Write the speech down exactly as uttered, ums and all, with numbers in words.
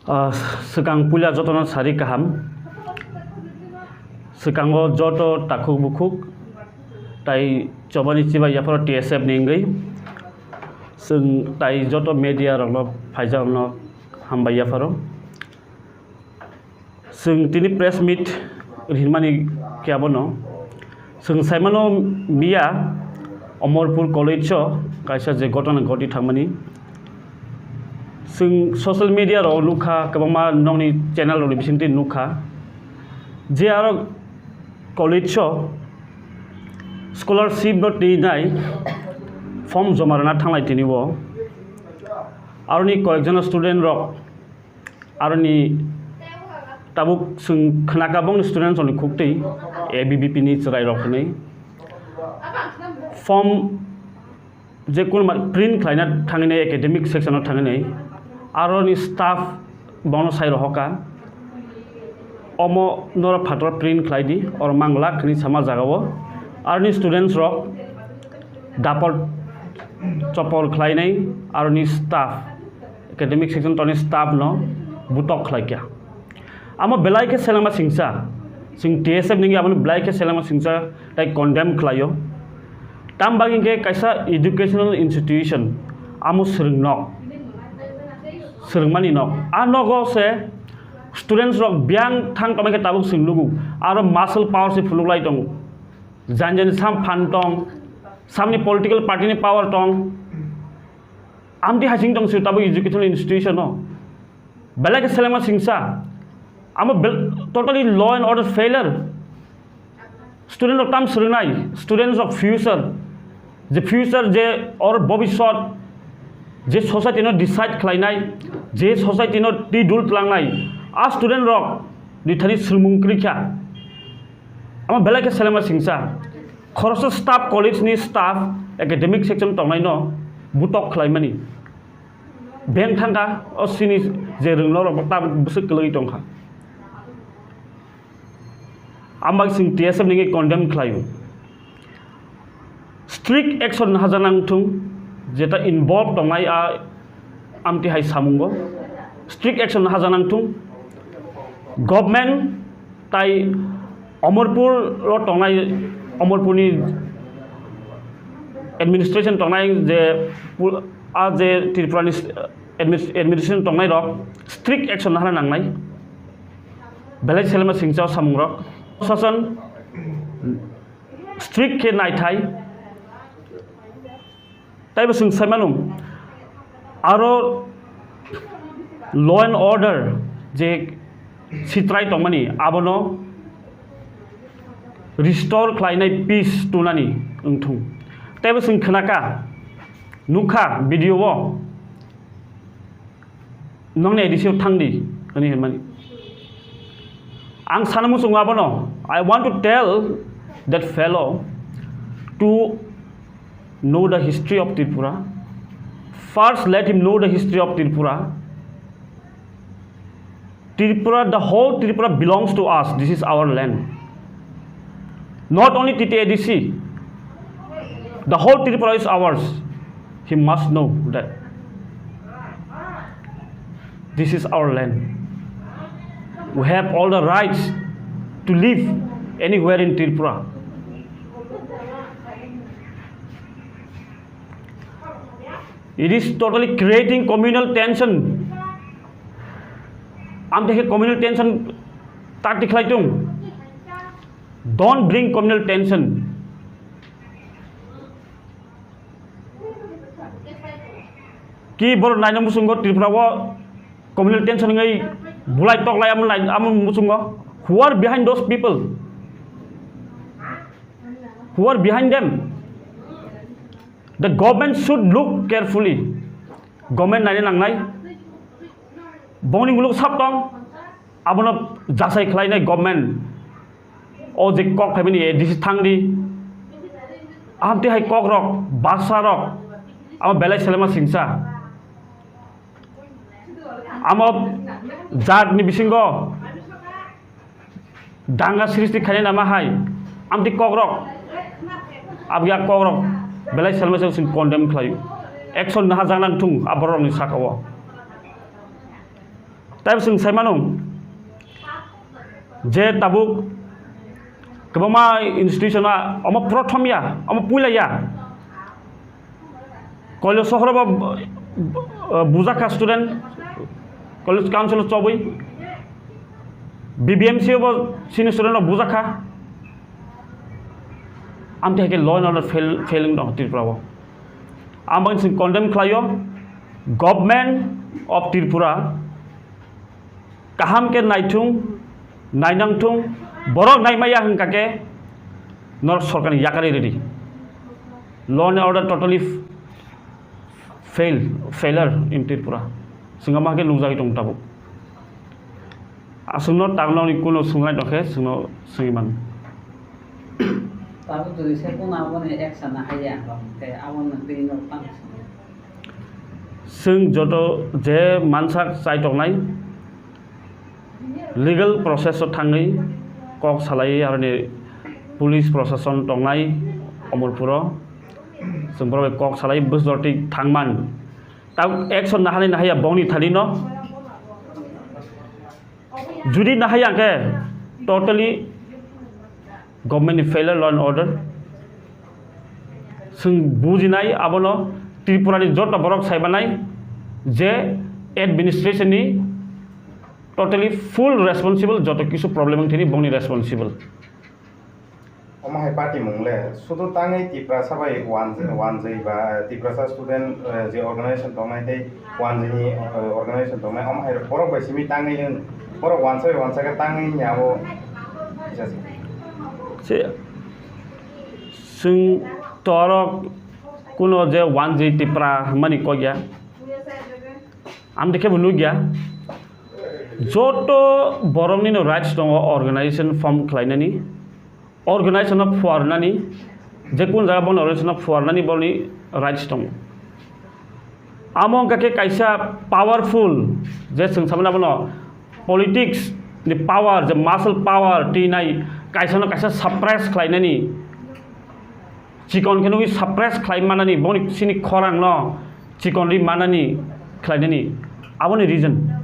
Ah, swkang puila jotono sari kaham. Swkango joto takhuk bukhuk tai chobani chibai yapharo T S F ni wngwi. Chwng tai joto media rokno phaijak rokno hambai yapharo. Chwng tini press meet rinmani khe abono. Chwng saimano miya Omorpur College o kaisa je gotona goti thangmani. Chwng social media rok nukha, kwbangma nokni channel rokni bisingtwi nukha. Je aro college o scholarship no twi nai form joma rwna thanglai tini o. Aroni koyekjona student rok Aroni tabuk chwng khnaka bongni students rokni khuktwi A B V P ni chwrai rok hwnwi form je kono ma print khlaina thangwi nai academic section o thangwi nai aroni staff bono sai rohoka omo norok phator print khlai di oro mang lak hwnwi sama jaga o aroni students rok dapor chopor khlainai aroni staff, academic section toni staff no butok khlaikha. Amo belai khe selengma singsa, chwng T S F ningwi abono belai khe selengma singsa tai condemn khlaio. Tam bagwi khe kaisa educational institution amo swrwng nok, swrwngmani nok. A nogo se students rok biyang thang tongmai khe tabuk chwng nugo, aro muscle power se phunuk lai tongo. Jani jani sam phan tong, samni political party ni power tong. Amtwi hasing tong sir tabuk educational institution no. Belai khe selengma singsa. Amo bel-, totally law and order failure. Student rok tam swrwngnai, students of future. Je future je or bobisot je society no decide khlainai, je society no twi dul tlangnai. A student rok ni thani swrwngmung kwrwi kha. Amo belai khe selengma singsa. Khoroksa staff college ni staff academic section tongnai no butok khlaimani. Beng thangkha o sini je rwngno rok ta bwswk kwlwi tongkha. Ambak sing T S F ningwi condemn khlaio. Strict action hajaknang thung, jeta involve tongnai a amtwi hai samungo. Strict action hajaknang thung. Government tai Omorpur o tongnai, Omorpurni administration tongnai je pul-, a je Tripurani adminis-, administration tongnai rok strict action hana nangnai. Belai selema singcha samung rok. Sashan strict khe naithai. Taibo chwng sai mano, aro law and order je sitrai tongmani, abono restore khlainai, peace tunani wngthung. Taibo chwng khnaka, nukha video o, nongni A D C o thangdi, ani hwnmani. Ang sana muchungo abono, I want to tell that fellow to know the history of Tripura. First, let him know the history of Tripura. Tripura, the whole Tripura belongs to us. This is our land. Not only T T A D C, the whole Tripura is ours. He must know that this is our land. We have all the rights to live anywhere in Tripura. It is totally creating communal tension. Amtwi khe communal tension ta tikhlai tung. Don't bring communal tension. Ki borok naina muchungo Tripura o communal tension wngwi bulai toklai amo nai-, amo muchungo. Who are behind those people? Who are behind them? The government should look carefully. Government naina nangnai. Bongni muluk sab tong, abono jasai khlainai government. O je kok phaimani A D C thangdi. Amtwi hai kokrok, basarok, amo belai selema singsa. Amo jatni bisingo danga srishti khainai nama hai, amtwi kokrok, abya kokrok, belai selma sel sing condemn khlaio. Action naha jang nang thung, aborokni saka o. Tai chwng sai mano je tabuk kwbangma institution o omo prothom ya, omo puila ya. Koilo sohor bo, uh, bujakha student, college council chobwi, B B M C bo sini student rok bujakha. Amtwi hai khe law and order fail, failing dong Tripura o. Ang bangni chwng condemn khlaio, Government of Tripura kaham khe naithung, nainangthung, borok naimaya hwnkha khe norok sorkarni yakarwi rwdi. Law and order totally f-, fail, failure in Tripura. Chwng omo hai khe nukjagwi tongo tabuk. Aswkno takno ni kuno swnglaino khe chwngno swngwi mano. Tabuk jodi se kuno aboni action na haiya, tei abono twi no tang swngo. Chwng joto je mansak chai tongnai, legal process o thangwi kok salai aroni police proshashon tongnai Omorpuro, chwng borok bai kok salai bwsajortwi thangman. Tabuk action nahani nahaya bongni thalino. Judi nahaya hwnkhe totally government ni failure law and order. Chwng bujinai abono Tripura ni joto borok saimanai je administration ni totally full responsible, joto kisu problem wngthini bongni responsible. Omo hai party mung le sudu tangwi Tiprasa bai wan-, wanjwi ba Tiprasa student, eh, je organization tongnai tei wanjwini, eh, organization tongnai, omo hai borok bai simi tangwi wng, borok wansa bai wansa khe tangwi wngya abo kisa se. Se chwng torok kuno je wanjwi Tipra hwnmani kok ya. Amtwi khe bo nukya. Joto boroknino rights tongo organization form khlainani, organization no phuarnani, je kun jaga bono organization no phuarnani boni rights tongo. Amo wngkha khe kaisa powerful, je chwng samani abono politics ni power, je muscle power twi nai kaisa no kaisa suppress khlainani. Chikon khe nugwi suppress khlai manani, boni sini khorang no chikon ri manani khlainani, aboni reason.